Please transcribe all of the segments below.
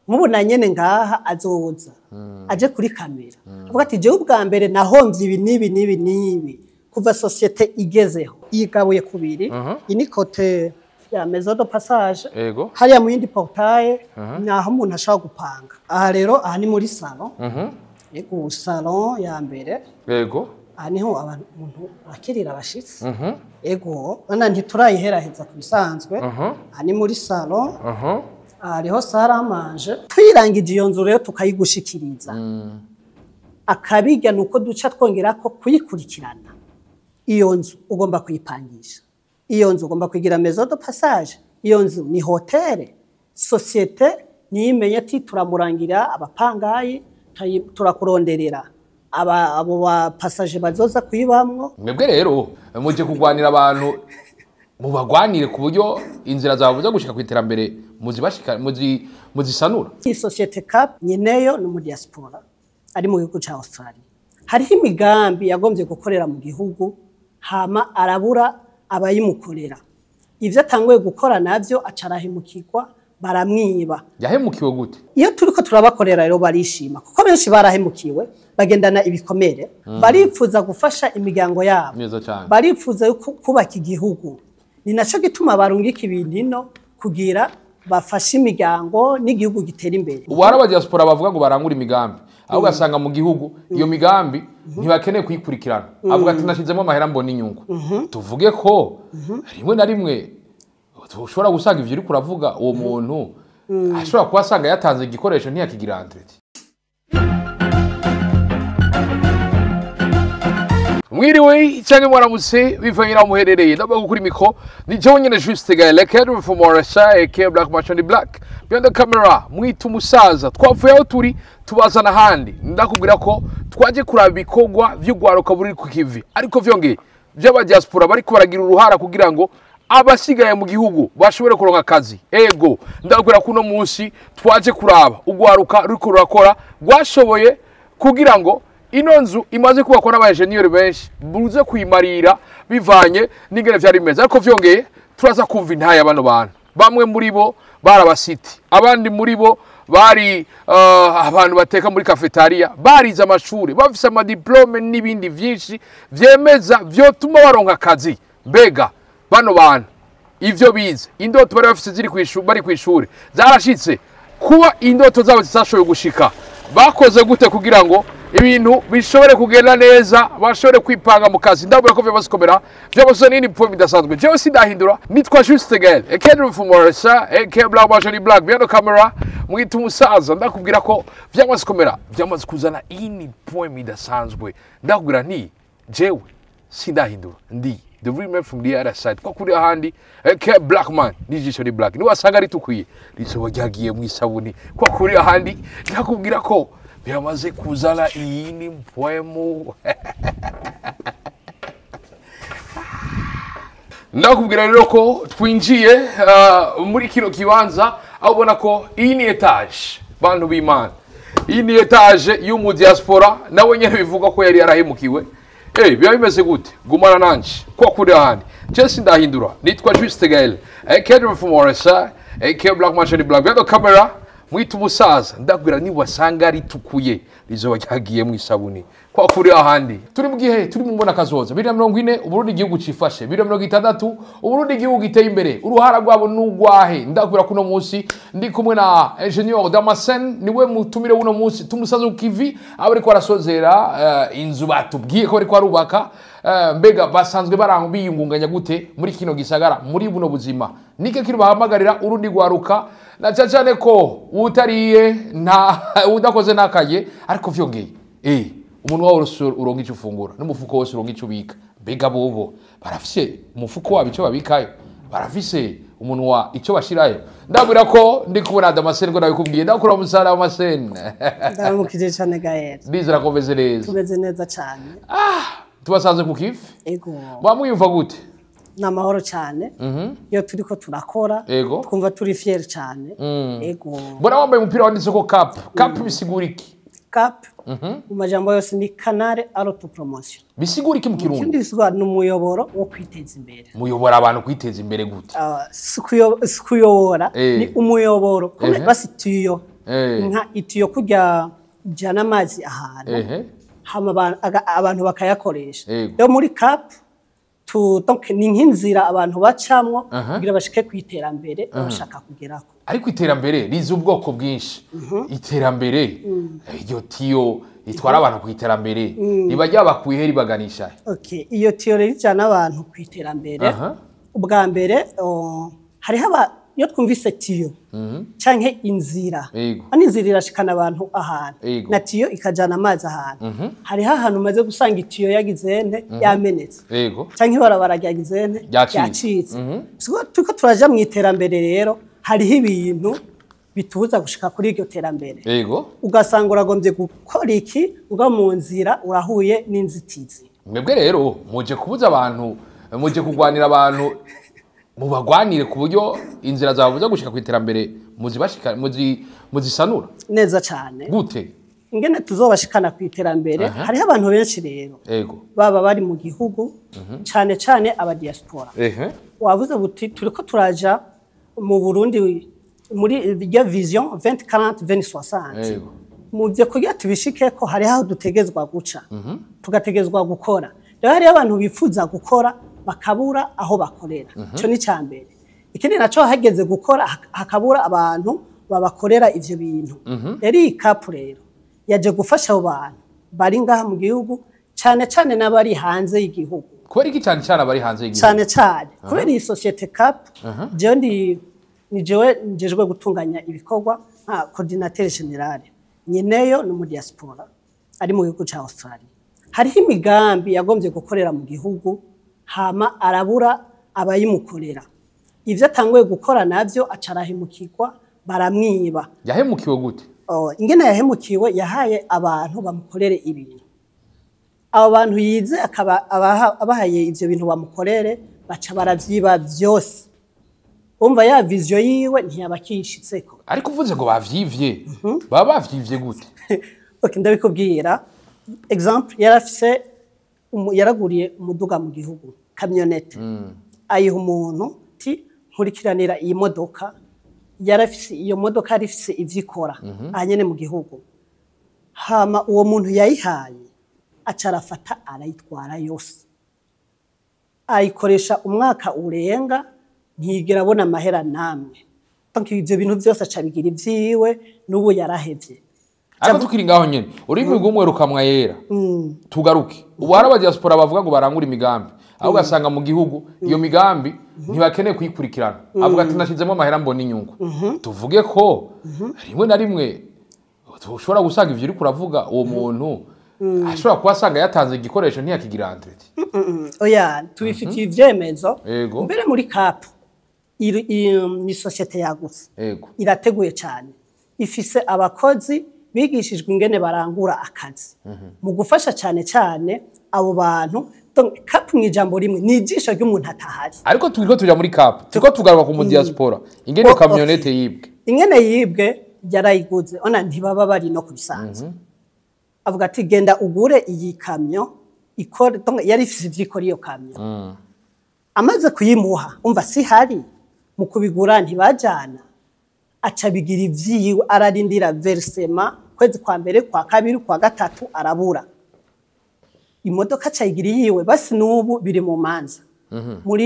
Nk'ubu na nyene ngaha azoza aje kuri kamera avuga ati: "Jewe ubwa mbere nahomvye ibi n'ibi n'ibi n'ibi." Kuva société igezeho, yigabuye kubiri. Iyi ni côté ya maison de passage. Hariya mu yindi portail naho umuntu ashobora gupanga. Aha rero, aha ni muri salon. Ego, salon ya mbere. Aha niho abantu, umuntu akirira abashitsi. Ego, bana ntiturayiheraheza ku bisanzwe. Aha ni muri salon. Hariho salle à manger. Tuyirangije iyo nzu rero, tukayigushikiriza, akabirya ni uko duca twongera ko kuyikurikirana. Iyo nzu ugomba kuyipangisha, iyo nzu ugomba kuyigira maison de passage, iyo nzu ni hôtel. Société niyimenye ati turamurangira abapangayi, turakuronderera abo ba passagers bazoza kuyibamwo. Mwebwe rero muje kurwanira abantu, mubagwanire ku buryo inzira zawe zo gushika ku iterambere muzibashika, muzisanura. Iyi société CAP, nyeneyo ni mu diaspora, ari mu gihugu ca Australia. Hariho imigambi yagombye gukorera mu gihugu, hama arabura abayimukorera. Ivyo atanguye gukora navyo aca arahemukirwa, baramwiba. Yahemukiwe gute? Iyo turiko turabakorera rero barishima, kuko benshi barahemukiwe, bagendana ibikomere, baripfuza gufasha imiryango yabo. Neza cyane. Baripfuza kubaka igihugu. Ni naco gituma barungika ibintu ino kugira bafashe imiryango n'igihugu gitera imbere. Ubu hari abadiaspora bavuga ngo barangura imigambi, aho ugasanga mu gihugu iyo migambi ntibakeneye kuyikurikirana. Avuga ati: "Nashyizemo amahera, mbona inyungu." Tuvuge ko rimwe na rimwe ushobora gusanga ivyo uriko uravuga, uwo muntu ashobora kuba asanga yatanze igikoresho ntiyakigira entretien. Mwiriwe cyangwa mwaramutse bivanye n'aho muherereye. Ndavuga kuri micro ni jewe nyene, Juste Gaël Kedro from RSA, aka Black Machine Black. Behind the camera mwita umusaza. Twavuye aho turi, tubazana ahandi. Ndakubwira ko twaje kuraba ibikorwa vy'ugwaruka buri ku kivi, ariko vyongeye vy'abadiaspora bariko baragira uruhara kugira ngo abasigaye mu gihugu bashobore kuronka akazi. Ego, ndakubwira ko uno munsi twaje kuraba ugwaruka ruriko rurakora, rwashoboye kugira ngo ino nzu imaze kubakwa n'abajeniyeri benshi buze kuyimarira bivanye n'ingene vyari bimeze. Ariko vyongeye turaza kumva intaye bano bantu. Bamwe muri bo bari abasiti, abandi muri bo bari abantu bateka muri cafétéria, barize amashuri, bafise amadiplômes n'ibindi vyinshi vyemeza vyotuma baronka akazi. Mbega bano bantu ivyo bize, indoto bari bafise ziri kw'ishure, bari kw'ishure, zarashitse? Kuba indoto zabo zitashoboye gushika, bakoze gute kugira ngo ibintu bishobore kugenda neza, bashobore kwipanga mu kazi? Ndabura ko vyamaze gukomera, vyamaze nini point bidasanzwe. Jewe sindahindura, nitwa Juste Gaël aka from Morisa, aka Black Machine Black. Behind the camera mwita umusaza. Ndakubwira ko vyamaze gukomera, vyamaze kuzana ini point idasanzwe. Ndakubwira nti jewe sindahindura, ndi the real man from the other side, kwa kuri ahandi, aka Black Man n'ijisho ni black, niwasanga ritukwiye rizoba ryagiye mu isabuni. Kwa kuri ahandi, ndakubwira ko byamaze kuzana iyindi mpwemu. Ndakubwira rero ko twinjiye muri kino kibanza, aho ubona ko iyi ni étage. Bantu b'Imana, iyi ni étage y'umu diaspora, nawe nyene bivuga ko yari yarahemukiwe. Biba bimeze gute? Gumana nanje kwa kuri ahandi. Je sindahindura, nitwa Juste Gaël aka from Morisa, aka Black Machine Black. Behind the camera mwita umusaza. Ndakubwira, niwasanga ritukuye rizoba ryagiye mu isabuni. Kwa kuri ahandi, turi mu gihe turi mu mbona kazoza 2040, Uburundi igihugu cifashe, 2060, Uburundi igihugu giteye imbere. Uruhara rwabo n'ugwahe? Ndakubwira ko uno munsi ndi kumwe na Ingénieur Damascene, niwe mutumire w'uno munsi. Tumusaza ku kivi, aho ariko arasozera inzu batubwiye ko bariko arubaka. Mbega basanzwe barangwa biyungunganya gute muri kino gisagara, muri buno buzima? Nike kiri bahamagarira urundi gwaruka, na cyane cyane ko utariye nta udakoze ntakaye. Ariko vyongeye umuntu wawe wose uronka icyo ufungura n'umufuko wose uronka icyo ubika. Mbega bobo barafise umufuko wabo icyo babikayo? Barafise umuntu wa icyo bashirayo? Ndabwira ko ndi kubona Damascene, ngo nabikubwiye. Ndakura umusara Damascene. Ndaramukije cyane, Gaël. Ndizera ko meze neza. Tumeze neza cyane. Tubasanze ku kivi. Ego. Mwamwiyumva gute? Ni amahoro cyane. Iyo turiko turakora, twumva turi fiers cyane. Ego. Mbona wambaye umupira wanditse ko CAP. CAP bisigura iki? CAP mu majambo yose ni canal autopromotion. Bisigura iki mu Kirundi? Ikindi bisigura ni umuyoboro wo kwiteza imbere. Muyobora abantu kwiteza imbere gute? Ah, si kuyobora, ni umuyoboro. Basi tuyo Nka itiyo kurya ijana amazi ahantu, hama abantu bakayakoresha. Rero muri CAP donc ni nk'inzira abantu bacamwo kugira bashike ku iterambere bashaka kugerako. Ariko iterambere riza ubwoko bwinshi. Iterambere, iryo tiyo ritwara abantu ku iterambere, riba ryabakuye ribaganisha he? Okay, iyo tiyo rero ijana abantu ku iterambere, ubwa mbere hariho iyo twumvise tiyo canke inzira, hano inzira irashikana abantu ahantu, na tiyo ikajana amazi ahantu. Hariho ahantu umaze gusanga itiyo yagize nte? Yamenetse, canke ibarabara ryagize nte? Ryacitse. Ryacitse. Siko turiko turaja mu iterambere rero, hariho ibintu bitubuza gushika kuri iryo terambere. Ugasanga uragombye gukora iki, uga mu nzira urahuye n'inzitizi. Mwebwe rero muje kubuza abantu, muje kurwanira abantu, mubagwanire ku buryo inzira zababuza gushika ku iterambere muzibashika, muzisanura. Neza cane. Gute? Ingene tuzobashikana ku iterambere, hariho abantu benshi rero baba bari mu gihugu, cane cane aba diaspora. Wavuze buti turiko turaja mu Burundi muri ya vision 2040 2060. Mu byo kugira tubishike ko hariho aho dutegezwa guca, tugategezwa gukora. Rero hariho abantu bifuza gukora bakabura aho bakorera. Ico ni ca mbere. Ikindi naco, hageze gukora hakabura abantu babakorera ivyo bintu. Rero iyi CAP rero yaje gufasha abo bantu bari ngaha mu gihugu, cane cane n'abari hanze y'igihugu. Kubera iki cyane cyane abari hanze y'igihugu? Cane cane kubera iyi société CAP, jewe ndi ni jewe njejwe gutunganya ibikorwa nka coordinateur général. Nyeneyo ni mu diaspora ari mu gihugu ca Australia. Hariho imigambi yagombye gukorera mu gihugu, hama arabura abayimukorera. Ivyo atanguye gukora navyo aca arahemukirwa, baramwiba. Yahemukiwe gute? Oh, ingene yahemukiwe, yahaye abantu bamukorere ibintu. Abo bantu yize akaba abahaye ivyo bintu bamukorere, baca baravyiba vyose. Umva, ya vision yiwe ntiyabakishitseko. Ariko uvuze ngo bavyivye, baba bavyivye gute? Okay, ndabikubwira. Exemple, yarafise yaraguriye umuduga mu gihugu, camionnette, ayiha umuntu ti nkurikiranira iyi modoka. Yarafise iyo modoka, yarifise ivyo ikora aha nyene mu gihugu. Hama uwo muntu yayihaye aca arafata arayitwara yose, ayikoresha umwaka urenga, ntiyigera abona amahera namwe. Donc ivyo bintu vyose aca abigira ivyiwe, n'ubu yarahevye. Ariko tukiri ngaho nyene, ururimi rw'umwe rukamwa yera. Tugaruke ubu, hari abadiaspora bavuga ngo barangura imigambi, aho ugasanga mu gihugu iyo migambi ntibakeneye kuyikurikirana. Avuga ati nashyizemo amahera mbona inyungu. Tuvuge ko rimwe na rimwe ushobora gusanga ivyo uriko uravuga, uwo muntu ashobora kuba asanga yatanze igikoresho ntiyakigira entretien. Oya, tubifitiye ivyemezo. Mbere muri CAP ni société yagutse, irateguye cyane, ifise abakozi bigishijwe ingene barangura akazi mu gufasha cyane cyane abo bantu. Donc CAP mu ijambo rimwe ni ijisho ry'umuntu atahari. Ariko turiko tuja muri CAP, turiko tugaruka ku mu diaspora ingene camionnette yibwe. Ingene yibwe, yarayiguze ona ntibaba bari no kubisanzwe. Avuga ati genda ugure iyi kamyo ikore. Donc yari ifise ivyo ikora iyo kamyo. Amaze kuyimuha, umva si hari mu kubigura ntibajana, aca bigira ivyiwe. Ararindira versement kwezi kwa mbere, kwa kabiri, kwa gatatu, arabura. Imodoka aca yigira iyiwe. Basi n'ubu biri mu manza muri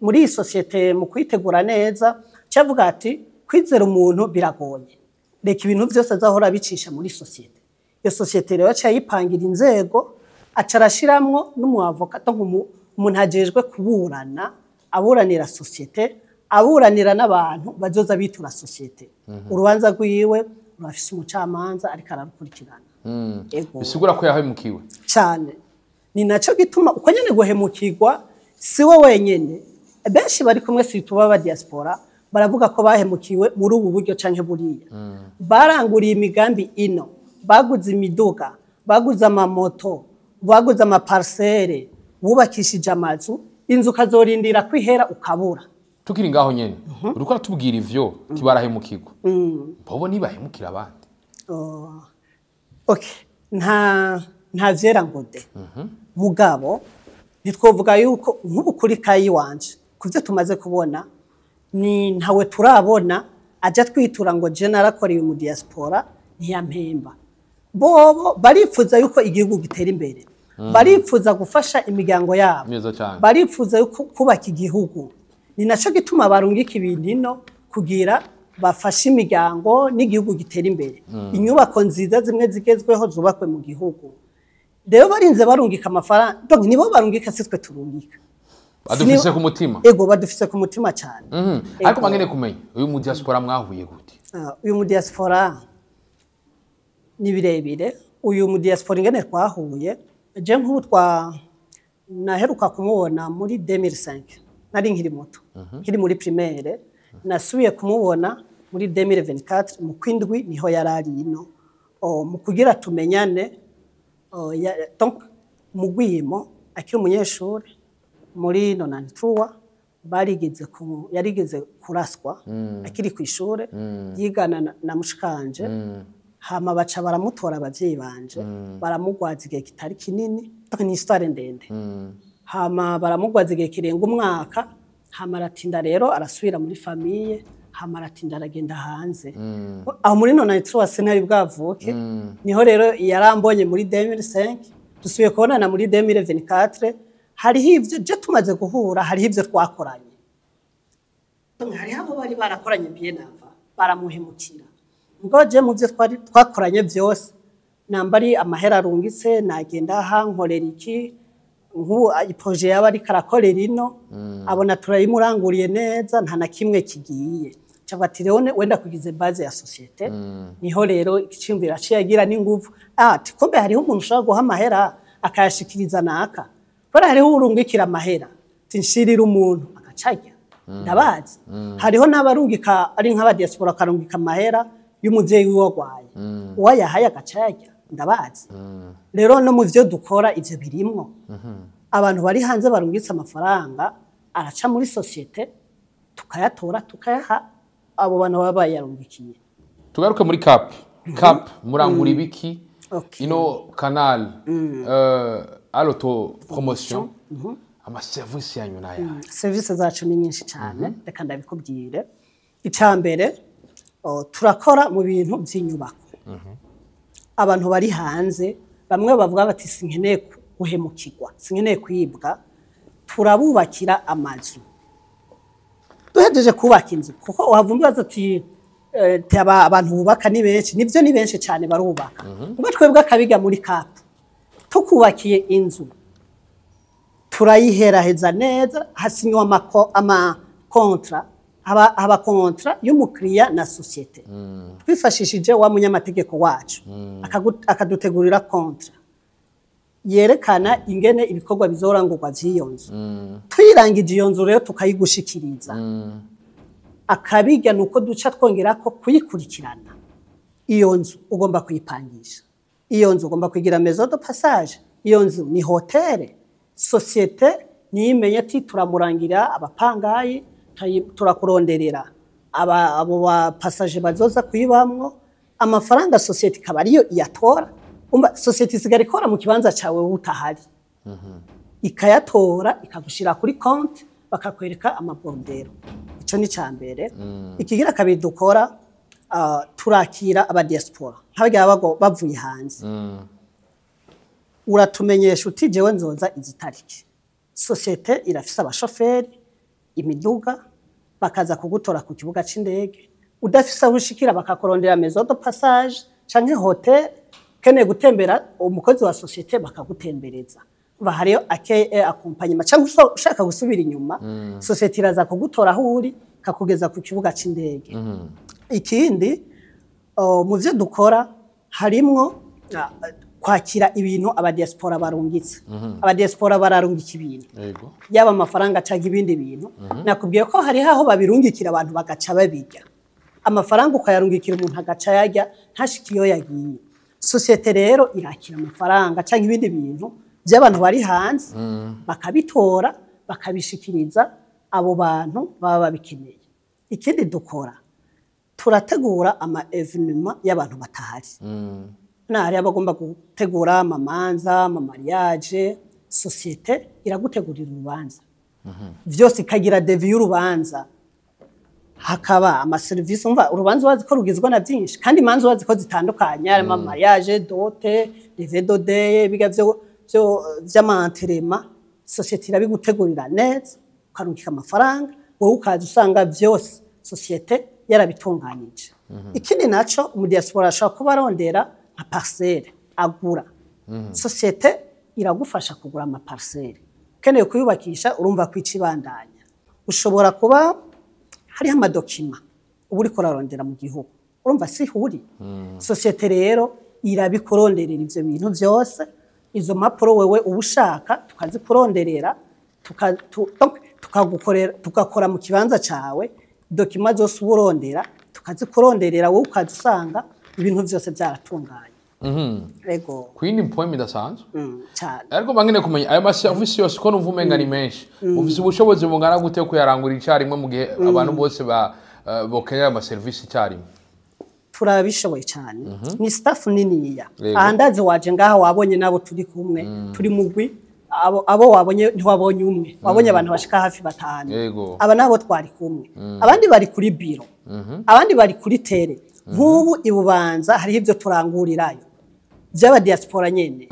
iyi société. Mu kwitegura neza, cyavuga ati kwizera umuntu biragoye, reka ibintu byose azahora abicisha muri société. Iyo société rero aca yipangira inzego, aca arashiramwo n'umuavoka, donc umuntu ajejwe kuburana, aburanira société, aburanira n'abantu bazoza bitura société. Urubanza rwiwe rurafise umucamanza ariko ararukurikirana. Ego. Bisigura ko yahemukiwe. Cyane. Ni naco gituma uko nyene guhemukirwa si we wenyene, benshi bari kumwe, si tuba ba diaspora, baravuga ko bahemukiwe muri ubu buryo canke buriya. Baranguriye imigambi ino, baguze imiduga, baguze amamoto, baguze amaparcelles, bubakishije amazu, inzu ukazorindira kwihera ukabura. Tukiri ngaho nyene, uriko uratubwira ivyo tibarahemukirwa, bobo ntibahemukira abandi? Oh, okay. Nta vyera ngo de. Mugabo ntitwovuga yuko nk'ubu kuri kayi wanje, ku byo tumaze kubona, ni ntawe turabona. Aja twitura ngo je narakoreye mu diaspora ntiyampemba. Bobo barifuza yuko igihugu gitera imbere, barifuza gufasha imiryango yabo, Neza cyane. barifuza yuko kubaka igihugu. Ni naco gituma barungika ibintu ino kugira bafashe imiryango n'igihugu gitera imbere, inyubako nziza zimwe zigezweho zubakwe mu gihugu. Rero barinze barungika amafaranga, donc nibo barungika, si twe turungika. Badufise ku mutima. Ego, badufise ku mutima cyane. Ariko mangene kumenya, uyu mu diaspora mwahuye gute? Ah, uyu mu diaspora ni birebire. Uyu mu diaspora ingene twahuye, je nk'ubu twa naheruka kumubona muri 2005, nari nkiri muto, nkiri muri primaire. Nasubiye kumubona muri 2024 mu kwindwi, niho yari ari ino. Oh, mu kugira tumenyane, oh, donc mu gwimo akiri umunyeshuri muri 93 barigeze ku yarigeze kuraswa akiri ku ishure, yigana na mushikanje. Hama baca baramutora, abavyeyi banje baramugwaza igihe kitari kinini. Donc ni histoire ndende. Hama baramugwaza igihe kirenga umwaka, hama aratinda rero arasubira muri famille, hama aratinda aragenda hanze. Aho muri 93 sinari bwavuke. Niho rero yarambonye muri 2005, dusubiye kubonana muri 2024. Hariho ivyo je tumaze guhura, hariho ivyo twakoranye. Donc hariho abo bari barakoranye bien avant baramuhemukira. Ngo je mu byo twari twakoranye byose, namba ari amahera arungitse, nagenda aha nkorera iki, nk'ubu i projet yaba ariko arakorera ino, abona turayimuranguriye neza, nta na kimwe kigiye. Cyangwa ati rero wenda kugize base ya société. Niho rero iciyumviro aciye agira n'inguvu, ati kumbe hariho umuntu ushobora guha amahera akayashikiriza naka, kubera hariho urungikira amahera ati nshirira umuntu agacarya, ndabazi. Hariho n'abarungika ari nk'aba diaspora, akarungika amahera y'umuvyeyi wiwe agwaye, uwayahaye agacayarya, ndabazi. Rero no mu vyo dukora ivyo birimwo. Abantu bari hanze barungitse amafaranga, araca muri société, tukayatora, tukayaha abo bantu baba bayarungikiye. Tugaruke muri cap cap, murangura ibiki? Ino canal à l'auto promotion, amaserivisi yanyu naya? Serivisi zacu ni nyinshi cyane, reka ndabikubwire. Icya mbere, turakora mu bintu by'inyubako. Abantu bari hanze bamwe bavuga bati sinkeneye guhemukirwa, sinkeneye kwibwa, turabubakira amazu. Duhejeje kubaka inzu, kuko wahava umbaza ati abantu bubaka ni benshi. Nibyo, ni benshi cyane barubaka. Ubwo twebwe akabiga muri kapu, tukubakiye inzu turayiheraheza neza, hasinywa ama contrat, haba contrat y'umukiriya na société. Twifashishije wa munyamategeko wacu, akadutegurira contrat yerekana ingene ibikorwa bizorangurwa vy'iyo nzu. Tuyirangije iyo nzu rero, tukayigushikiriza. Akabiga nuko duca twongera ko kuyikurikirana. Iyo nzu ugomba kuyipangisha, iyo nzu ugomba kuyigira maison de passage, iyo nzu ni hôtel, société niyimenye ati turamurangira abapangayi, turakuronderera abo ba passagers bazoza kuyibamwo. Amafaranga société ikaba ariyo iyatora. Umva, société isigara ikora mu kibanza cawe wowe utahari, ikayatora ikagushira kuri konti, bakakwereka ama bordereaux. Ico ni ca mbere. Ikigira kabiri dukora, turakira aba diaspora nk'abarya bavuye hanze. Uratumenyesha uti jewe nzoza izi tariki, société irafise abashoferi, imiduga, bakaza kugutora ku kibuga c'indege. Udafise aho ushikira, bakakurondera maison de passage canke hôtel. Ukeneye gutembera, umukozi wa société bakagutembereza. Umva, hariyo accueil, accompagnement. Canke ushaka gusubira inyuma, société iraza kugutora aho uri, ikakugeza ku kibuga c'indege. Ikindi, mu vyo dukora harimwo kwakira ibintu aba diaspora barungitse. Aba diaspora bararungika ibintu, yaba amafaranga cyangwa ibindi bintu. Nakubwiye ko hariho aho babirungikira abantu bagaca babirya. Amafaranga ukayarungikira umuntu agaca yarya, ntashike iyo yagiye. Société rero irakira amafaranga cyangwa ibindi bintu by'abantu bari hanze, bakabitora, bakabishikiriza abo bantu baba babikeneye. Ikindi dukora, turategura ama événements y'abantu batahari. Hari abagomba gutegura amamanza, ama mariage, société iragutegurira urubanza vyose, ikagira devis y'urubanza. Hakaba amaserivisi. Umva, urubanza wazi ko rugizwe na byinshi, kandi imanza wazi ko zitandukanye, harimo mariage, dot, levée de deuil, biga byo vy'ama enterrement. Société irabigutegurira neza, ukarungika amafaranga, wowe ukaza usanga byose société yarabitunganyije. Ikindi naco, umu diaspora ashobora kuba arondera nka parcelle agura. Société iragufasha kugura ama parcelle. Ukeneye kuyubakisha, urumva kwica ibandanya. Ushobora kuba hariho ama documents uba uriko urarondera mu gihugu, urumva si huri. Société rero irabikuronderera ivyo bintu vyose. Izo mpapuro wewe uba ushaka tukazikuronderera, donc tukagukorera, tugakora mu kibanza cawe. Documents zose uba urondera tukazikuronderera, wowe ukaza usanga ibintu vyose vyaratunganye. Ego. Ku yindi point idasanzwe. Cyane. Ariko mba nkeneye kumenya ayo maserivisi yose, ko numva umenga ni menshi, mufise ubushobozi bungana gute yo kuyarangura icyarimwe, mu gihe abantu bose ba bokenera ayo maserivisi icyarimwe? Turabishoboye cyane, ni staff niniya. Yego. Aha ndazi waje ngaha wabonye nabo turi kumwe, turi mugwi. Abo wabonye, ntiwabonye umwe, wabonye abantu bashika hafi batanu. Aba nabo twari kumwe, abandi bari kuri biro, abandi bari kuri terrain. Nk'ubu ibubanza hariho ibyo turangurirayo by'aba diaspora nyene,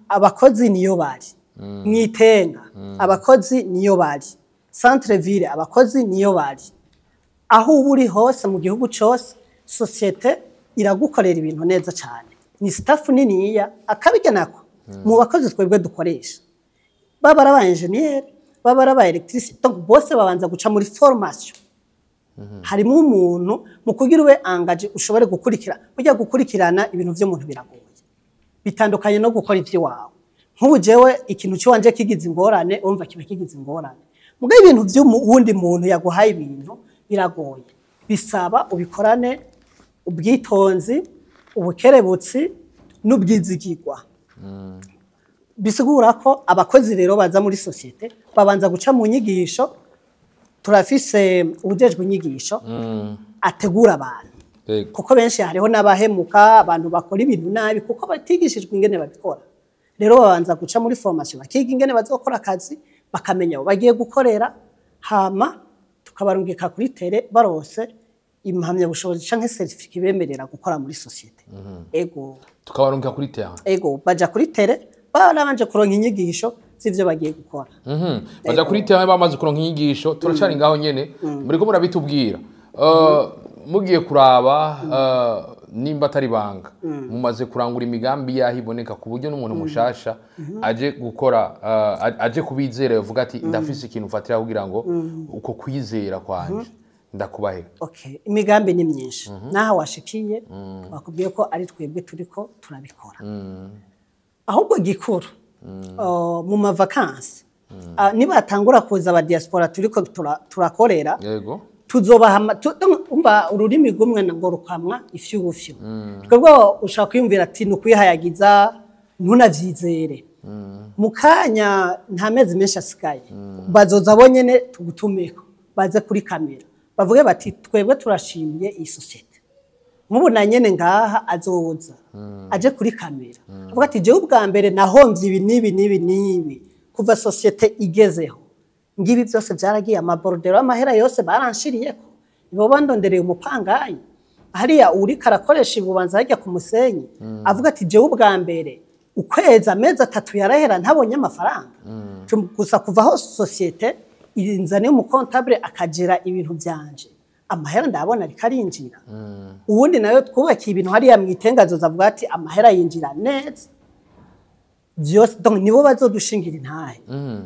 abakozi niyo bari. Mwitenga abakozi niyo bari, centre ville abakozi niyo bari. Aho uba uri hose mu gihugu cyose, société iragukorera ibintu neza cyane. Ni staff niniya. Akabijya nako mu bakozi twebwe dukoresha, baba ari aba engineer, baba ari aba électricien, donc bose babanza guca muri formation. Harimo umuntu mu kugira ube engagé, ushobore gukurikira. Burya gukurikirana ibintu by'umuntu biragoye, bitandukanye no gukora iby'iwawe. Nk'ubu jewe ikintu cy'iwanje kigize ingorane, urumva kiba kigize ingorane. Mugabo ibintu by'uwundi muntu yaguhaye ibintu biragoye, bisaba ubikorane ubwitonzi, ubukerebutsi n'ubwizigirwa. Bisigura ko abakozi rero baza muri société babanza guca mu nyigisho. Turafise ubujejwe inyigisho ategura abantu, kuko benshi hariho n'abahemuka, abantu bakora ibintu nabi kuko batigishijwe ingene babikora. Rero babanza guca muri formation, bakiga ingene bazokora akazi, bakamenya abo bagiye gukorera, hama tukabarungika kuri terrain barose impamyabushobozi canke certificat ibemerera gukora muri société. Ego. Tukabarungika kuri terrain. Ego, baja kuri terrain barabanje kuronka inyigisho z'ivyo bagiye gukora. Baja kuri terrain bamaze kuronka inyigisho. Turacari ngaho nyene, muriko murabitubwira. Mugiye kuraba, nimba atari banga, mumaze kurangura imigambi yaho iboneka, ku buryo n'umuntu mushasha aje gukora, aje kubizera, yavuga ati: "Ndafise ikintu mfatira kugira ngo uko kwizera kwanje ndakubahe." Okay, imigambi ni myinshi. Naho washikiye bakubwiye ko ari twebwe turiko turabikora. Ahubwo gikuru, mu ma vacances, nibatangura kuza aba diaspora turiko turakorera, tuzobaha umva, ururimi rumwe ngo rukamwa ifyufyu. Twebwe ushaka kwiyumvira ati ni ukwihayagiza, ntunavyizere. Mu kanya, nta mezi menshi asigaye, bazoza bonyene tugutumeko, baze kuri kamera bavuge bati: "Twebwe turashimiye iyi société." Nk'ubu na nyene ngaha azoza aje kuri kamera avuga ati: "Jewe ubwa mbere nahomvye ibi n'ibi n'ibi n'ibi, kuva société igezeho ngibi byose byaragiye, ama bordereaux, amahera yose baranshiriyeko, nibo bandondereye umupangayi hariya uriko arakoresha ibubanza hajya ku musenyi." Avuga ati: "Jewe ubwa mbere ukwezi, amezi 3 yarahera ntabonye amafaranga. Gusa kuva aho société inzaniye umu comptable akagira ibintu byanje, amahera ndabona ariko arinjira." Uwundi nayo twubakiye ibintu hariya mu itengazo avuga ati: "Amahera yinjira neza byose." Donc nibo bazodushingira intahe.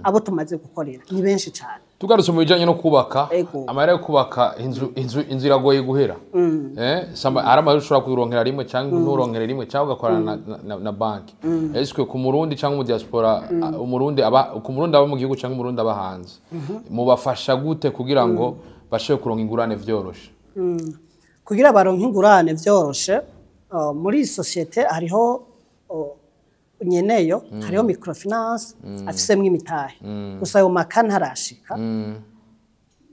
Abo tumaze gukorera ni benshi cyane. Tugarutse mu bijanye no kubaka, amahera yo kubaka inzu iragoye guhera. Hari amahera ushobora kuronkera rimwe cyangwa nturonkere rimwe, cyangwa ugakorana na banki. Eske ku Murundi cyangwa mu diaspora, umurundi aba ku Murundi aba mu gihugu cyangwa umurundi aba hanze, mubafasha gute kugira ngo bashobore kuronka ingurane vyoroshe? Kugira baronke ingurane vyoroshe, muri iyi société hariho nyeneyo, hariho microfinance afisemwo imitahe. Gusa ayo maka ntarashika.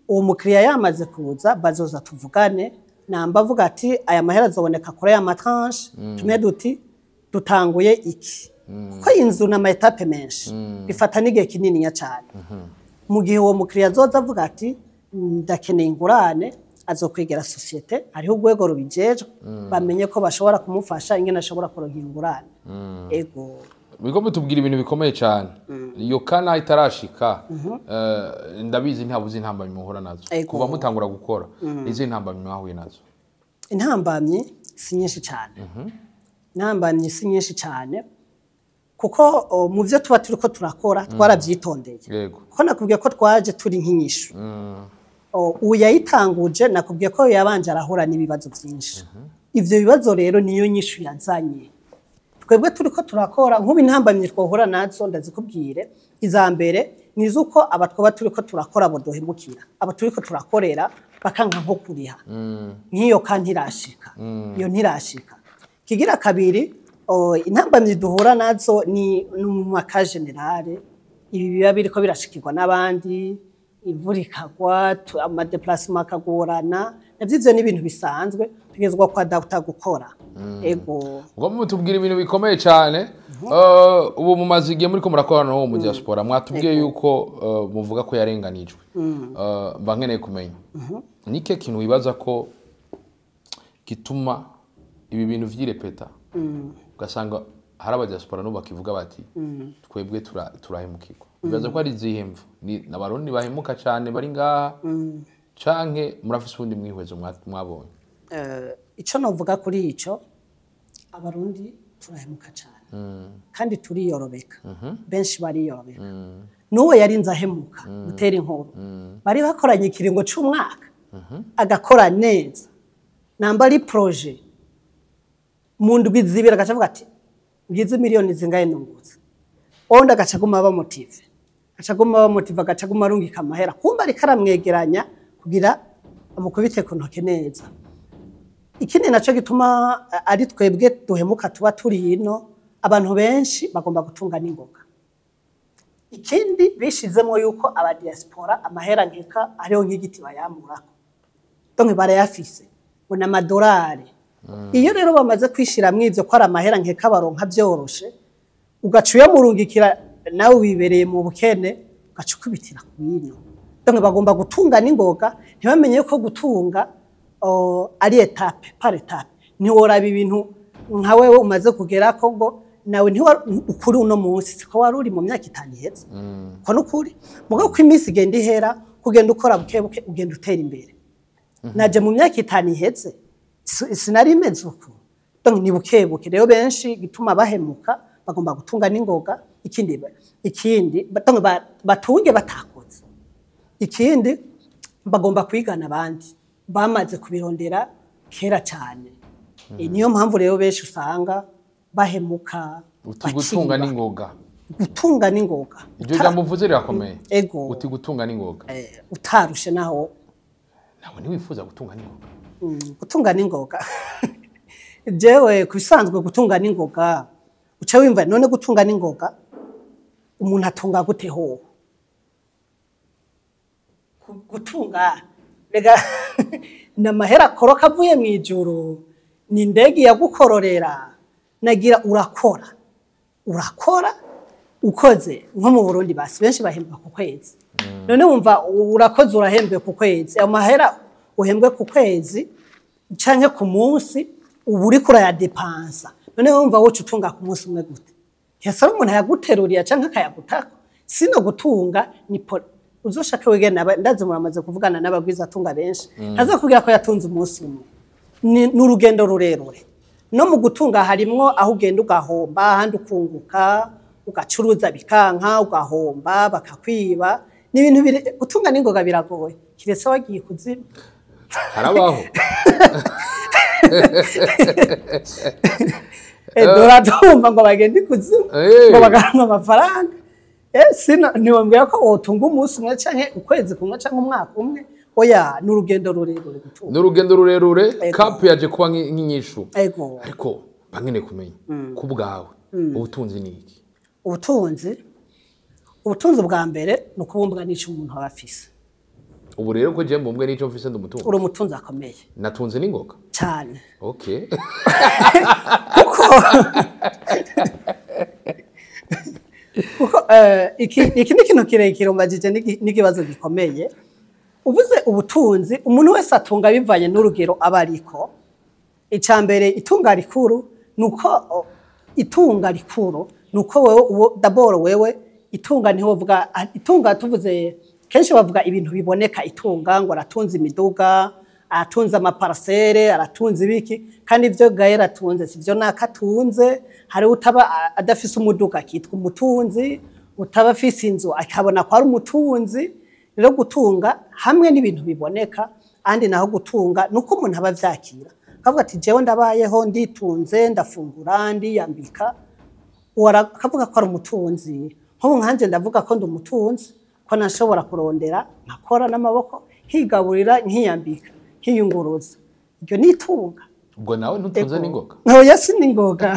Uwo mukiriya yamaze kuza, bazoza tuvugane. Namba avuga ati aya mahera azoboneka kuri aya ma tranches, tumwe duti dutanguye iki, kuko inzu ni ama étapes menshi, bifata n'igihe kininiya cyane. Mu gihe uwo mukiriya azoza avuga ati: "Ndakeneye ingurane", Azokwegera société, hariho urwego rubijejwe, bamenye ko bashobora kumufasha ingene ashobora kuronka ingurane. Ego. Bigo mutubwira ibintu bikomeye cyane. Iyo kana itarashika, ndabizi ntabuze intambamyi muhura nazo. Kuva mutangura gukora, izi ntambamyi mwahuye nazo? Intambamyi si nyinshi cyane. Intambamyi si nyinshi cyane kuko mu byo tuba turiko turakora twarabyitondeye. Kuko nakubwiye ko twaje turi nk'inyishu. Ubu yayitanguje, nakubwiye ko yabanje arahura n'ibibazo byinshi. Ivyo bibazo rero niyo nyishu yazanye. Twebwe turiko turakora, nk'ubu intambamyi twahura nazo ndazikubwire. Iza mbere ni izuko aba twaba turiko turakora boduhemukira, aba turiko turakorera bakanka nko kuriha nk'iyo ka ntirashika, iyo ntirashika. Kigira kabiri, intambamyi duhura nazo ni mu ma cas générales, ibi biba biriko birashikirwa n'abandi, imvura ikagwa, ama déplacements akagorana, navyo ivyo ni ibintu bisanzwe, tugezwa kwa data gukora. Ego. Ngo mutubwira ibintu bikomeye cyane. Ubu mumaze igihe muriko murakorana n'uwo mu diaspora, mwatubwiye yuko muvuga ko yarenganijwe. Mba nkeneye kumenya nike kintu wibaza ko gituma ibi bintu vyirepeta, ugasanga hari abadiaspora n'ubu bakivuga bati twebwe turahemukirwa. Bibaza ko ari izihe mvu? Ni Abarundi bahemuka cyane bari ngaha, canke murafise ubundi mwihwezo mwabonye? Ico novuga kuri ico, Abarundi turahemuka cyane kandi turiyorobeka, benshi bariyorobeka. N'uwo yarinze ahemuka gutera inkuru, bari bakoranye ikiringo c'umwaka, agakora neza, namba ari projet, mu ndwi 2 agaca avuga ati ngize miliyoni zingahe nungutse. Uwundi agaca aguma aba motivé, agaca aguma aba motivé, agaca aguma arungika amahera, kumba ariko aramwegeranya kugira amukubite ku ntoke neza. Ikindi naco gituma ari twebwe duhemuka tuba turi ino, abantu benshi bagomba gutunga n'ingoga. Ikindi bishizemo yuko aba diaspora amahera nkeka ariho nk'igiti bayamurako, donc barayafise ngo ni amadolari. Iyo rero bamaze kwishiramwo ivyo ko ari amahera nkeka baronka vyoroshe, ugaca uyamurungikira nawe wibereye mu bukene, ugaca ukubitira ku bino. Donc bagomba gutunga n'ingoga, ntibamenye ko gutunga ari étape par étape. Ntiworaba ibintu nka wewe umaze kugerako ngo nawe ntiwa ukuri uno munsi siko wari uri mu myaka 5 iheze. Ko nukuri mugabo ko iminsi igenda ihera, kugenda ukora buke buke, ugenda utera imbere. Naje mu myaka 5 iheze sinari meze uko. Donc ni buke buke. Rero benshi gituma bahemuka, bagomba gutunga n'ingoga. Ikindi donc batunge batakoze. Ikindi bagomba kwigana abandi bamaze kubirondera kera cyane. Niyo mpamvu rero benshi usanga bahemuka. Uti gutunga bakiba. N'ingoga. Gutunga n'ingoga. Iryo jambo uvuze rirakomeye. Ego. Uti gutunga n'ingoga. Utarushe naho. Ntabwo ntiwifuza gutunga n'ingoga? Gutunga n'ingoga, jewe ku bisanzwe gutunga n'ingoga uca wimva none gutunga n'ingoga umuntu atunga gute hoho? Gutunga rega ni amahera akoroka avuye mu ijuru, ni indege yagukororera? Nagira urakora, urakora ukoze nko mu Burundi basi benshi bahembwa ku kwezi. None wumva urakoze urahembwe ku kwezi, ayo mahera uhembwe ku kwezi canke ku munsi uba uriko urayadepansa. None wumva woca utunga ku munsi umwe gute? Yasaba umuntu ayaguteruriye canke akayagutako. Sino gutunga ni uzoshake wigena, ndazi muramaze kuvugana n'abagwiza atunga benshi, ntazakubwira ko yatunze umunsi umwe. Ni urugendo rurerure. No mu gutunga harimwo aho ugenda ugahomba, ahandi ukunguka, ugacuruza bikanka, ugahomba, bakakwiba. Ni ibintu gutunga n'ingoga biragoye kiretse wagiye kuzimu. Harabaho. Dora tumva ngo bagende ikuzimu ngo bagaronka amafaranga. Sino ntiwambwira ko wotunga umunsi umwe canke ukwezi kumwe canke umwaka umwe. Oya, ni urugendo rurerure gutunga. Ni urugendo rurerure. Ego. Kapu yaje kuba nk'inyishu. Ego. Ariko bankeneye kumenya ku bwawe, ubutunzi ni iki? Ubutunzi bwa mbere ni ukubumbwa n'ico umuntu aba afise. Ubu rero ko jewe mbumbwe n'ico mfise, ndi umutunzi? Uri umutunzi akomeye. Natunze n'ingoga? Cane. Okay. Kuko iki ni ikintu kirekire umbajije, n'ikibazo gikomeye. Uvuze ubutunzi, umuntu wese atunga bivanye n'urugero aba ariko. Icya mbere, itunga rikuru nuko itunga rikuru nuko wewe d'abord wewe itunga ntiwovuga itunga. Tuvuze kenshi bavuga ibintu biboneka, itunga ngo aratunze imiduga, aratunze ama parcelles, aratunze ibiki, kandi ivyo Gael atunze sivyo nakatunze. Hari utaba adafise umuduga akitwa umutunzi, utaba afise inzu akabona ko ari umutunzi. Rero gutunga hamwe n'ibintu biboneka, andi naho gutunga nuko umuntu aba avyakira akavuga ati: "Jewe ndabayeho, nditunze, ndafungura, ndiyambika." Akavuga ko ari umutunzi. Nk'ubu nkanje ndavuga ko ndi umutunzi, ko nashobora kurondera, nkakora n'amaboko, nkigaburira, nkiyambika, nkiyunguruza. Iryo ni itunga. Ubwo nawe ntutunze n'ingoga? Oya, si n'ingoga,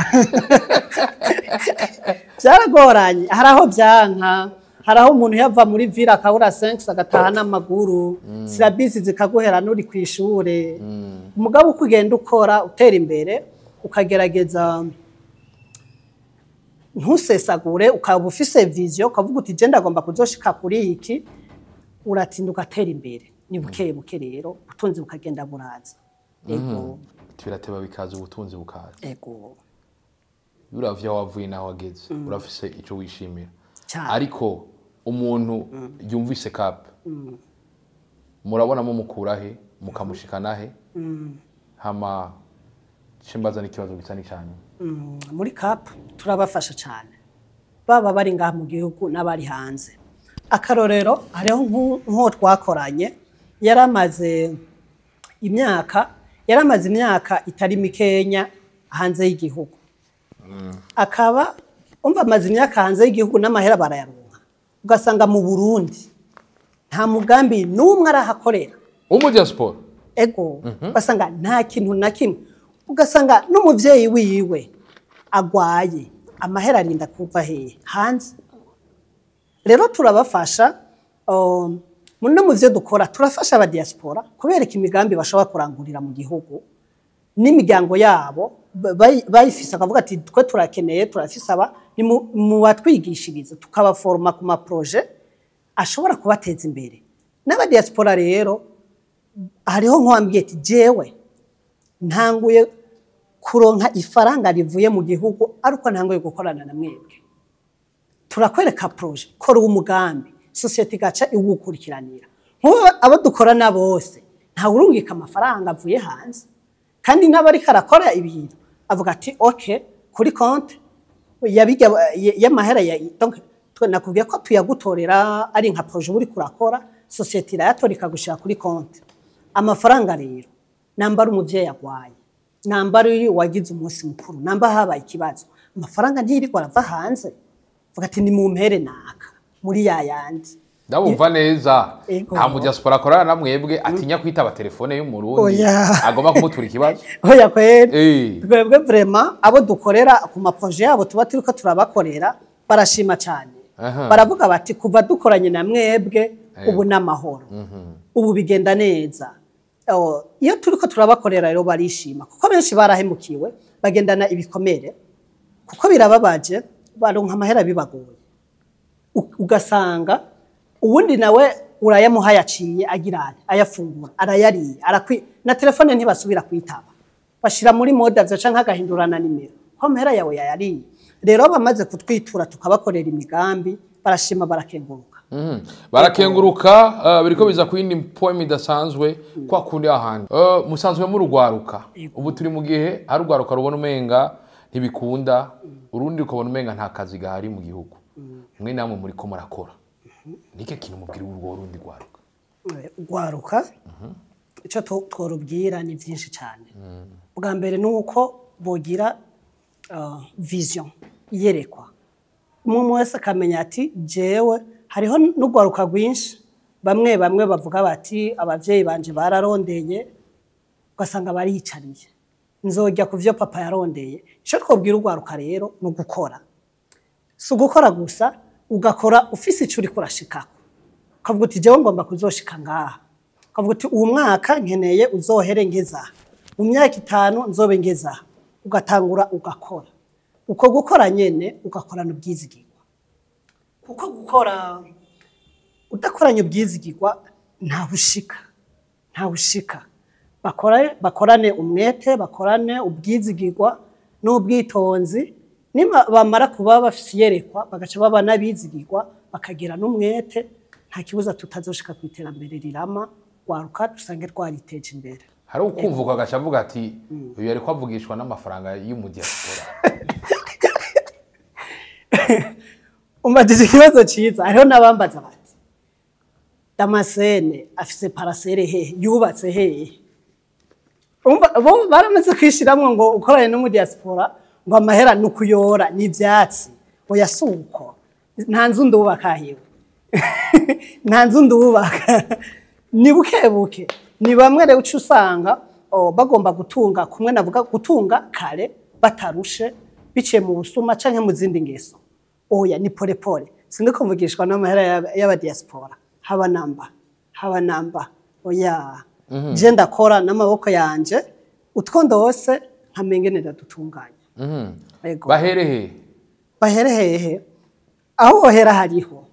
byaragoranye. Hari aho byanka, hari aho umuntu yava muri ville akabura 5 agataha n'amaguru, syllabus zikaguhera n'uri ku ishure. Umugabo uko ugenda ukora, utera imbere, ukagerageza ntusesagure, ukaba ufise vision, ukavuga uti: "Je ndagomba kuzoshika kuri iki," uratinda ugatera imbere, ni buke buke rero ubutunzi bukagenda buraza. Ego. Birateba bikaza, ubutunzi bukaza. Ego. Iyo uravye aho wavuye n'aho wageze, urafise ico wishimira. Cyane. Ariko umuntu yumvise CAP, murabonamo mukura he, mukamushikana he? Hama cimbaza n'ikibazo gisa n'icanyuma. Muri CAP turabafasha cyane, baba bari ngaha mu gihugu n'abari hanze. Akarorero, hariho nk'uwo twakoranye yaramaze imyaka itari mikenya hanze y'igihugu, akaba umva amaze imyaka hanze y'igihugu n'amahera barayaronka, ugasanga mu Burundi nta mugambi n'umwe arahakorera. Wo diaspora? Ego, ugasanga nta kintu na kimwe, ugasanga n'umuvyeyi wiwe agwaye, amahera arinda kuva hehe? Hanze. Rero turabafasha, no mu vyo dukora turafasha aba diaspora kubereka imigambi bashobora kurangurira mu gihugu n'imiryango yabo bayifise, akavuga ati: "Twe turakeneye, turafise aba ni mu batwigishiriza," tukabaforoma ku ma projets ashobora kubateza imbere n'aba diaspora. Rero hariho nk'uwambwiye ati: "Jewe ntanguye kuronka ifaranga rivuye mu gihugu ariko ntanguye gukorana na mwebwe." Turakwereka projet, kora umugambi, société igaca iwukurikiranira. Nk'ubu abo dukorana bose ntawe urungika amafaranga avuye hanze, kandi n'abariko arakora ibintu avuga ati: "OK, kuri konti yabijya y'amahera ya." Donc nakubwiye ko tuyagutorera ari nka projet uba uriko urakora, société irayatora ikagushira kuri konti amafaranga. Rero namba ari umuvyeyi agwaye, namba ari wagize umunsi mukuru, namba habaye ikibazo, amafaranga ntiyirirwa arava hanze. Vuga ati: "Nimumpere naka muri ya yandi." Ndabumva neza. Ego. Nta mu diaspora akorana na mwebwe atinya kwitaba telefone y'Umurundi Oya. agomba kumutura ikibazo? Oya kweri. Twebwe vraiment abo dukorera ku ma projets yabo tuba turiko turabakorera barashima cyane. Baravuga bati: "Kuva dukoranye na mwebwe, ubu n'amahoro, ubu bigenda neza." Oh, iyo turiko turabakorera rero barishima, kuko benshi barahemukiwe, bagendana ibikomere, kuko birababaje, baronka amahera bibagoye. Ugasanga uwundi nawe urayamuha, yaciye agira ate? Ayafungura, arayariye, arakwi na telefone ntibasubira kwitaba, bashira muri mode avion canke agahindurana nimero ko amahera yawe yayariye. Rero bamaze kutwitura tukabakorera imigambi, barashima, barakenguruka. Barakenguruka. Biriko biza ku yindi poem idasanzwe kwa kundi ahandi. Musanzwe murugwaruka, ubu turi mu gihe hari urwaruka rubona umenga ntibikunda, urundi rukabona umenga nta kazi gahari mu gihugu. Mwe namwe muriko murakora, nike kintu mubwira urwo rundi rwaruka? Urwaruka icyo tworubwira ni byinshi cyane. Bwa mbere ni uko bogira vision, iyerekwa, umwe wese akamenya ati: "Jewe." Hariho n'urwaruka rwinshi, bamwe bamwe bavuga bati: "Abavyeyi banje bararondeye," ugasanga bariyicariye, "Nzojya ku vyo papa yarondeye." Icyo twobwira urwaruka rero ni ugukora. Si ugukora gusa, ugakora ufise ico uriko urashikako, ukavuga uti: "Jewe ngomba kuzoshika ngaha," ukavuga uti: "Uwu mwaka nkeneye uzohere ngeze aha, mu myaka 5 nzobe ngeze aha." Ugatangura ugakora. Uko gukora nyene ugakorana ubwizigirwa, kuko gukora udakoranye ubwizigirwa Ntabushika, ntabushika. Bakorane umwete, bakorane ubwizigirwa n'ubwitonzi. Nima bamara kuba bafise iyerekwa, bagaca baba n'abizigirwa, bakagira n'umwete, nta kibuza tutazoshika ku iterambere rirama. Rwaruka dusange twariteje imbere. Hari ukumvuka agaca avuga ati uyu yariko avugishwa n'amafaranga y'umudiaspora. Umbajije ikibazo ciza. Hariho n'abambaza bati Damascene afise parcelle hehe, yubatse hehe? Umva, bo baramaze kwishiramwo ngo ukoranye no mu diaspora ngo amahera nukuyora ni ivyatsi. Oya, suko nta nzu ndubaka hiwe, nta nzu ndubaka, ni buke buke. Ni bamwe rero uca usanga bagomba gutunga kumwe navuga gutunga kare batarushe, biciye mu busuma canke mu zindi ngeso. Oya, ni pole pole. Sindiko mvugishwa n'amahera y'abadiaspora, haba namba, haba namba. Oya, je ndakora n'amaboko yanje, utwo ndose nkamenya ingene ndadutunganya. Ego. Bahere he? Bahere hehe? Aho bohera hariho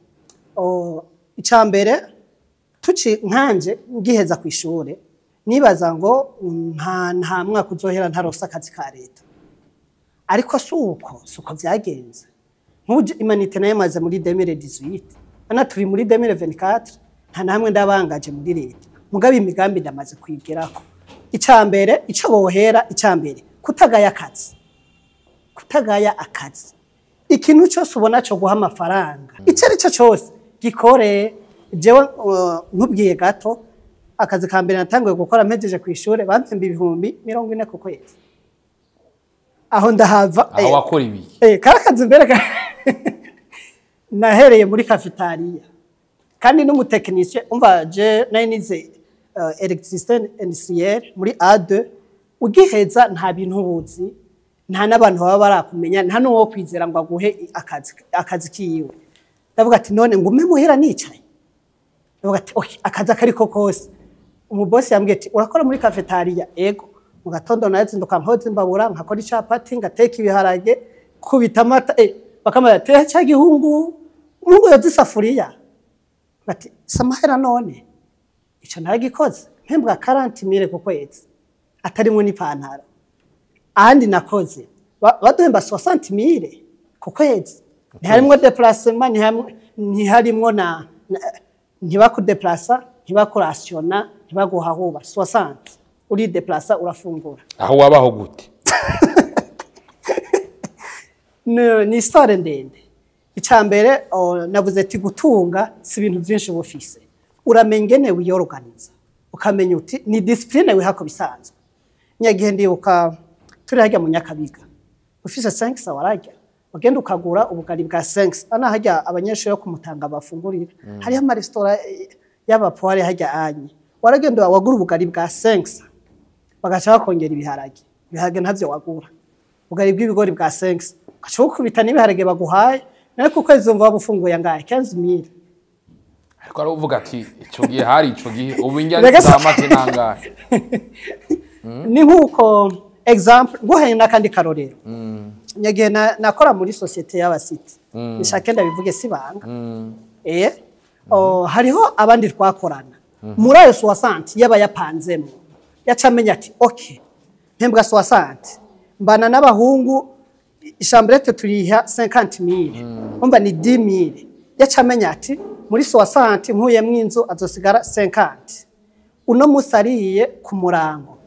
icya mbere, tuci nkanje ngiheza ku ishure nibaza ngo nta mwaka uzohera ntaronse akazi ka leta, ariko suko vyagenze. Nk'ubu humanités nayo maze muri 2018, ana turi muri 2024, nta namwe ndabangaje muri leta, mugabo imigambi ndamaze kwigirako. Icya mbere ico bohera, icya mbere kutagaya akazi, kutagaya akazi. Ikintu cyose ubona cyo guha amafaranga, icyo ari cyo cyose, gikore. Jewe nkubwiye gato, akazi ka mbere natanguye gukora mpejeje ku ishure bampemba 40,000 ku kwezi. Aho ndahava. Aho wakora ibiki? Kari akazi mbere nahereye muri cafétéria, kandi n'umutekinisiye. Umva, je nari nize électricité industrielle muri A2. Ugiheza nta bintu ubuzi, nta n'abantu baba barakumenya, nta n'uwo kwizera ngo aguhe akazi kiwe. Ndavuga ati none ngume muhira nicaye? Ndavuga ati okay, akazi akariko kose. Umubosi yambwiye ati urakora muri cafétéria? Ego. Mu gatondo nazinduka nkoza imbabura, nkakora icapati, ngateka ibiharage, kubita amata, bakamara ati cya gihungu, umuhungu yoza isafuriya. Bati samahera. None ico naragikoze mpembwa 40 mille ku kwezi, atarimwo n'ipantaro. Ahandi nakoze baduhemba 60 mille ku kwezi, ntiharimwo déplacement, ntiharimwo na ntibakudeplasa, ntibakurasiona, ntibaguha huba. 60 urideplasa, urafungura. Aho wabaho gute? Ni histoire ndende. Icya mbere navuze ati gutunga si ibintu byinshi uba ufise. Uramenya ingene wiyoruganiza, ukamenya uti ni discipline wihako bisanzwe. Nyagihe ndibuka turi harya mu Nyakabiga, ufise 5 wararya, ugenda ukagura ubugari bwa 5 ana harya abanyeshuri bo kumutanga bafungurira. Hariho amaresitora y'abapoire harya anye, waragenda wagura ubugari bwa 5, bagaca bakongera ibiharage. Ibiharage ntavyo wagura, ubugari bw'ibigori bwa 5, ugaca ukubita n'ibiharage baguhaye. Nawe ku kwezi wumva wabufunguye angahe? 15 000. Ariko aravuga ati ico gihe hari ico gihe, ubu indya Rega za make nangahe? Ni nk'uko exemple nguhaye n'akandi karorero. Nyagihe nakora muri société y'abasiti, nishake ndabivuge sibanga, hariho abandi twakorana muri ayo 60 y'abayapanzemo, yaca amenya ati okay, mpembwa 60, mbana n'abahungu, chambrette turiha 50 mille, umva ni 10 mille. Yaca amenya ati muri 60 nkuyemwo inzu azosigara 50. Uno musi ariye ku murango,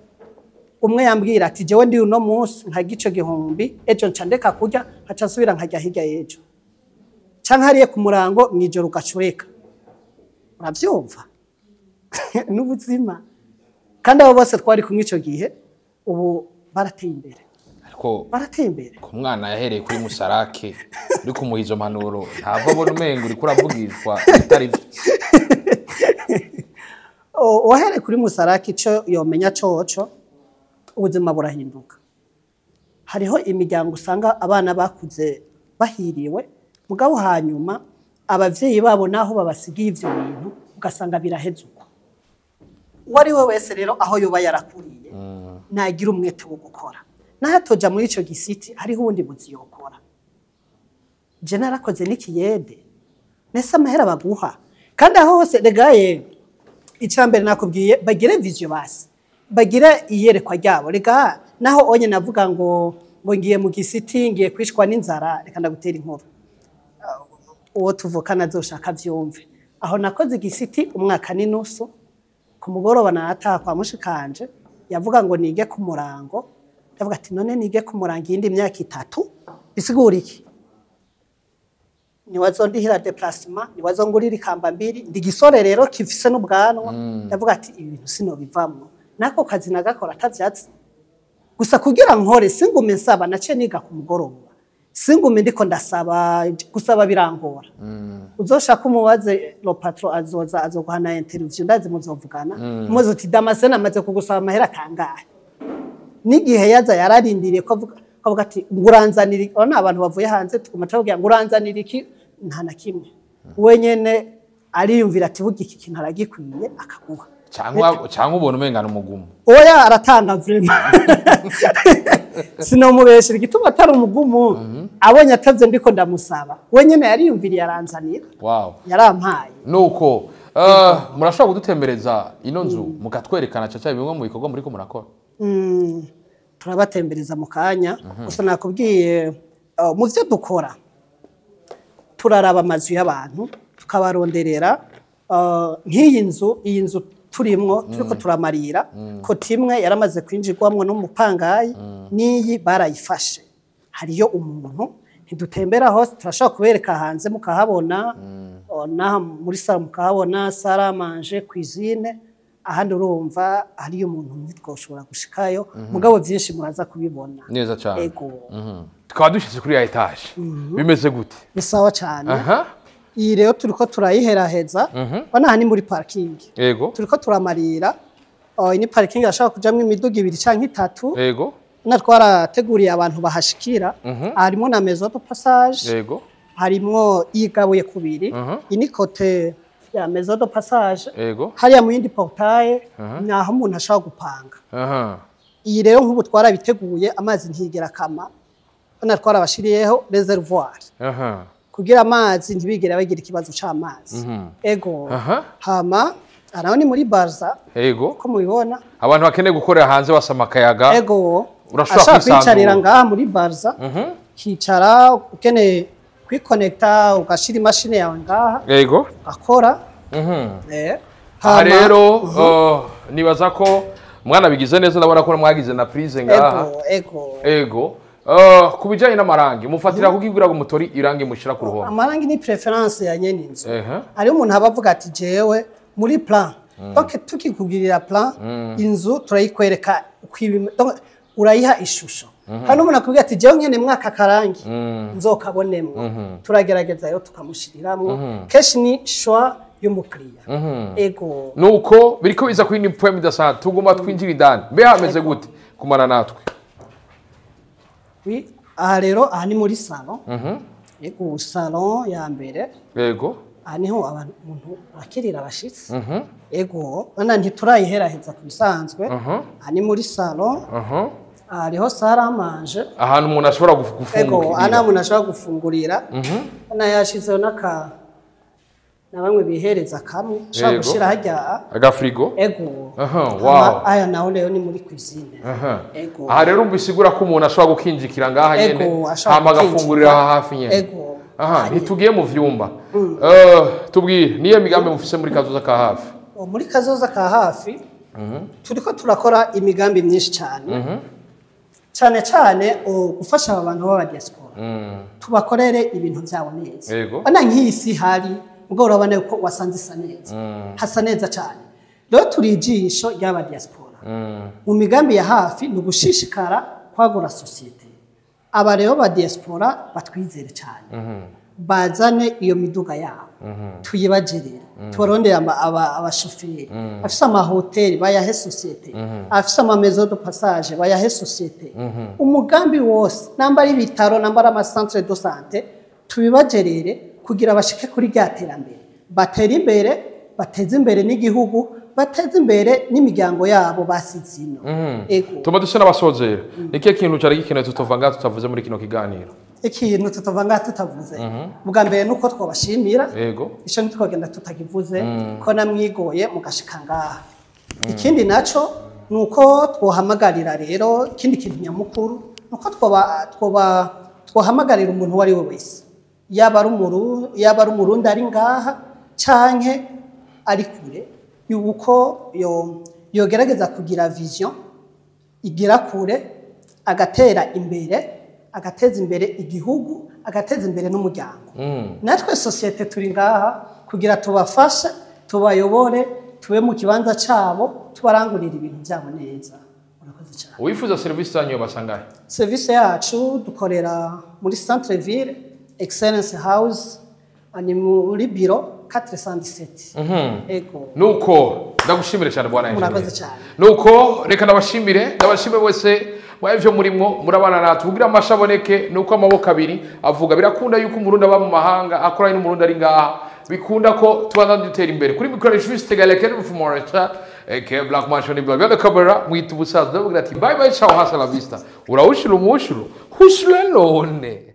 umwe yambwira ati jewe ndi uno munsi nkarya ico gihumbi, ejo nca ndeka kurya, nkaca nsubira nkarya hirya y'ejo, canke hariye ku murango mw'ijoro ugacureka. Uravyumva n'ubuzima. Kandi abo bose twari kumwe ico gihe ubu barateye imbere. Ariko Barateye imbere. ku mwana yahereye kuri musarake, uri kumuha izo mpanuro, ntava abona umengo uriko uravugishwa bitari vyo? Uwahereye kuri musarake, ico yomenya coco, ubuzima burahinduka. Hariho imiryango usanga abana bakuze bahiriwe, mugabo hanyuma abavyeyi babo naho babasigiye ivyo bintu, ugasanga biraheze uko. Uwo ari we wese rero aho yoba yarakuriye, nagira umwete wo gukora, naho atoja muri ico gisiti, hariho uwundi muzi yokora. Je narakoze n'ikiyede nese amahera baguha, kandi aho hose regaye Icya mbere nakubwiye, bagire vision, basi bagire iyerekwa ryabo. Reka naho onye navuga ngo ngiye mu gisiti, ngiye kwishwa n'inzara. Reka ndagutera inkuru, uwo tuvukana azoshaka vyumve. Aho nakoze igisiti umwaka n'inusu, ku mugoroba narataha kwa mushikanje, yavuga ngo nige ku murango. Ndavuga ati: "None nige ku murango iyindi myaka 3 bisigura iki? Niwazondihira déplacement, niwazongurira ikamba mbiri, ndi gisore rero kifise n'ubwanwa." Ndavuga ati: "Ibi bintu sinobivamwo." Nako kazi nagakora atavyatsi gusa kugira nkore, singume nsaba. Naciye niga ku mugoroba, singume ndiko ndasaba. Gusaba birangora. Uzoshaka umubaze le patron, azoza azoguha na interview, ndazi muzovugana, muzi uti: "Damascene amaze kugusaba amahera kangahe?" N'igihe yaza yararindiriye ko avuga, avuga ati: "Nguranzanira." Urabona abantu bavuye hanze tuguma tubabwira ngo: "Uranzanira iki?" Nta na kimwe. We nyene ariyumvira ati: "Burya iki kintu aragikwiye," akaguha. Cyangwa ubona umengana umugumu? Oya, aratanga vraiment, sinomubeshera. Igituma atari umugumu, abonye atavye ndiko ndamusaba, we nyene yariyumviriye aranzanira. Yarampaye. Nuko murashobora kudutembereza ino nzu, mukatwerekana caca bimwe mu bikorwa muriko murakora? Turabatembereza mu kanya. Gusa nakubwiye, mu vyo dukora turaraba amazu y'abantu tukabaronderera. Nk'iyi nzu, iyi nzu turimwo turiko turamarira, côté imwe yaramaze kwinjirwamwo n'umupangayi, n'iyi barayifashe, hariyo umuntu. Ntidutembera hose, turashobora kubereka hanze mukahabona, naha muri salon mukahabona, salle à manger, cuisine. Ahandi urumva hariyo umuntu, ntitwoshobora gushikayo, mugabo byinshi muraza kubibona. Neza cyane. Ego. Tukaba dushyize kuri ya étage, bimeze gute? Ni sawa cyane. Iyi rero turiko turayiheraheza. Bana, aha ni muri parking. Turiko turamarira. Oh, iyi ni parking ashobora kujamwo imiduga ibiri canke itatu. Na twarateguriye abantu bahashikira. Harimo na maison de passage. Harimwo igabuye kubiri. Iyi ni côté ya maison de passage. Hariya mu yindi portail ni aho umuntu ashobora gupanga. Iyi rero nk'ubu twarabiteguye, amazi ntigera akama. Hano twarabashiriyeho réservoir kugira amazi ntibigere bagira ikibazo c'amazi. Ego. Hama aha ni muri barza. Ko mubibona. Abantu bakeneye gukorera hanze basama akayaga. Ego. Urashobora Ashaka kwisanzura. kwicarira ngaha muri barza, kicara, ukeneye kwikonekta ugashira imashini yawe ngaha, ugakora. Aha Hama- rero nibaza ko mwanabigize neza, ndabona ko mwagize na prise ngaha. Ego. Ego. Ku bijyanye n'amarangi, mufatira kugira ngo mutori irangi mushira ku ruhome? Amarangi ni préférence ya nyene inzu. Hariho umuntu aba avuga ati: "Jewe muri plan." Donc tukikugirira plan, inzu turayikwereka uko donc urayiha ishusho. Hari n'umuntu akubwira ati: "Jewe nyene mwaka karangi nzokabonemwo." Turagerageza rero tukamushiriramwo. Kenshi ni choix y'umukiriya. Ego. Nuko biriko biza kuri ni poem idasanzwe, tuguma twinjira indani. Mbe hameze gute kumara natwe? Oui, aha rero aha ni muri salon. Ego, salon ya mbere. Aha niho abantu, umuntu akirira abashitsi. Ego, bana ntiturayiheraheza ku bisanzwe. Aha ni muri salon. Hariho salle à manger. Ahantu umuntu ashobora Ego, aha gufungurira. Umuntu ashobora gufungurira. Hano yashizeho n'aka na bamwe bihereza kamwe ushobora gushira harya. Agafrigo. Ego. Aha, wow. Aya naho rero ni muri cuisine. Ego. Aha rero bisigura ko umuntu ashobora gukinjikira ngaha nyene, Ashobora hama agafungurira gukinjika. aha hafi nyene. Ego. Aha ntitugiye mu vyumba. Tubwire niyo migambi mufise muri kazoza ka hafi. Oh, muri kazoza ka hafi turiko turakora imigambi myinshi cyane, cyane cyane gufasha aba bantu b'aba diaspora, tubakorere ibintu byabo neza. Bana nk'iyi si hari ubwo urabona ko wasanze isa neza, hasa neza cyane. Rero turi ijisho ry'aba diaspora. Mu migambi ya hafi ni ugushishikara kwagura société. Aba rero ba diaspora batwizere cyane, bazane iyo miduga yabo tuyibagerere, tubarondere abashoferi. Afise amahoteli bayahe société, afise ama maison de passage bayahe société. Umugambi wose, namba ari ibitaro, namba ari ama centre de santé, tubibagerere kugira bashike kuri rya terambere, batere imbere, bateze imbere n'igihugu, bateze imbere n'imiryango yabo basize ino. Ego. Tuma dusa n'abasozera. Ni kihe kintu cari gikenewe tutova ngaha tutavuze muri kino kiganiro? Ikintu tutova ngaha tutavuze, bwa mbere nuko twabashimira. Ico ntitwogenda tutakivuze, ko namwigoye mugashika ngaha. Ikindi naco nuko twohamagarira rero, ikindi kintu nyamukuru nuko twohamagarira umuntu uwo ari we wese, yaba ari Umurundi ari ngaha canke ari kure, yuko yogerageza kugira vision igira kure, agatera imbere, agateza imbere igihugu, agateza imbere n'umuryango. Natwe société turi ngaha kugira tubafashe, tubayobore, tube mu kibanza cyabo, tubarangurira ibintu byabo neza. Murakoze cyane. Uwifuza serivisi zanyu basangahe? Serivisi yacu dukorera muri centre ville, Excellence House, ni muri biro 417. Ego. Nuko ndagushimire cyane, bwana engineer. Murakoze cyane. Nuko reka ndabashimire wese mwebyo murimwo murabana natwe kugira amasha aboneke. Nuko amaboko abiri avuga birakunda yuko Umurundi aba mu mahanga akoranye n'Umurundi ari ngaha, bikunda ko tubanza dutera imbere. Kuri micro, Juste Galeke Fumoreta aka Black Mansion Black. Behind the camera, mwita umusaza. Ndavuga ati bye bye, ciao, hasta la vista, urawushira umushuro hushule none.